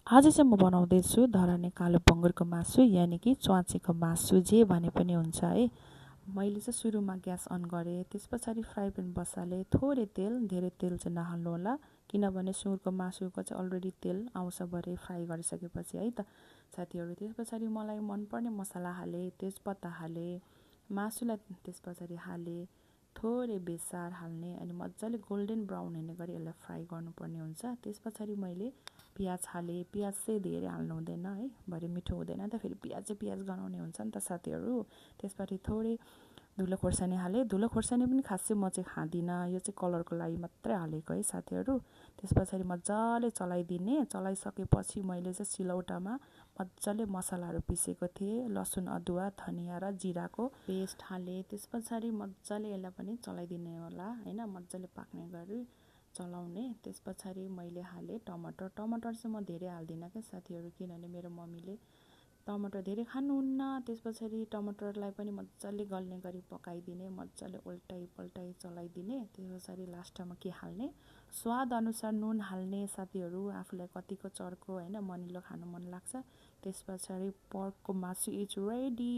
आज चाहिँ म बनाउँदैछु धराने कालो बङ्गुरको मासु यानि कि च्वाचेको मासु जे भने पनि हुन्छ है। मैले चाहिँ सुरुमा ग्यास अन गरेँ, त्यस पछाडि फ्राई प्यान बसालेँ। थोरै तेल, धेरै तेल चाहिँ नहाल्नु होला, किनभने सुँगुरको मासुको चाहिँ अलरेडी तेल आउँछ भरे फ्राई गरिसकेपछि है त साथीहरू। त्यस पछाडि मलाई मनपर्ने मसला हालेँ, तेजपत्ता हालेँ, मासुलाई त्यस पछाडि हालेँ, थोरै बेसार हाल्ने अनि मजाले गोल्डन ब्राउन हुने गरी यसलाई फ्राई गर्नुपर्ने हुन्छ। त्यस पछाडि मैले प्याज हालेँ। प्याज चाहिँ धेरै हाल्नु हुँदैन है, भरे मिठो हुँदैन त, फेरि प्याज गनाउने हुन्छ नि त साथीहरू। त्यसपछि थोरै धुलो खोर्सानी हालेँ। धुलो खोर्सानी पनि खासै म चाहिँ खाँदिनँ, यो चाहिँ कलरको लागि मात्रै हालेको है साथीहरू। त्यस पछाडि मजाले चलाइदिने। चलाइसकेपछि मैले चाहिँ सिलौटामा मजाले मसलाहरू पिसेको थिएँ, लसुन अदुवा धनियाँ र जिराको पेस्ट हालेँ। त्यस पछाडि मजाले यसलाई पनि चलाइदिने होला होइन, मजाले पाक्ने गरी चलाउने। त्यस पछाडि मैले हालेँ टमाटर। टमाटर चाहिँ म धेरै हाल्दिनँ क्या साथीहरू, किनभने मेरो मम्मीले टमाटर धेरै खानुहुन्न। त्यस पछाडि टमाटरलाई पनि मजाले गल्ने गरी पकाइदिने, मजाले उल्टाइ चलाइदिने। त्यस पछाडि लास्टमा के हाल्ने, स्वाद अनुसार नुन हाल्ने साथीहरू, आफूलाई कतिको चर्को होइन मनिलो खानु मन लाग्छ। त्यस पछाडि पर्कको मासु इज रेडी।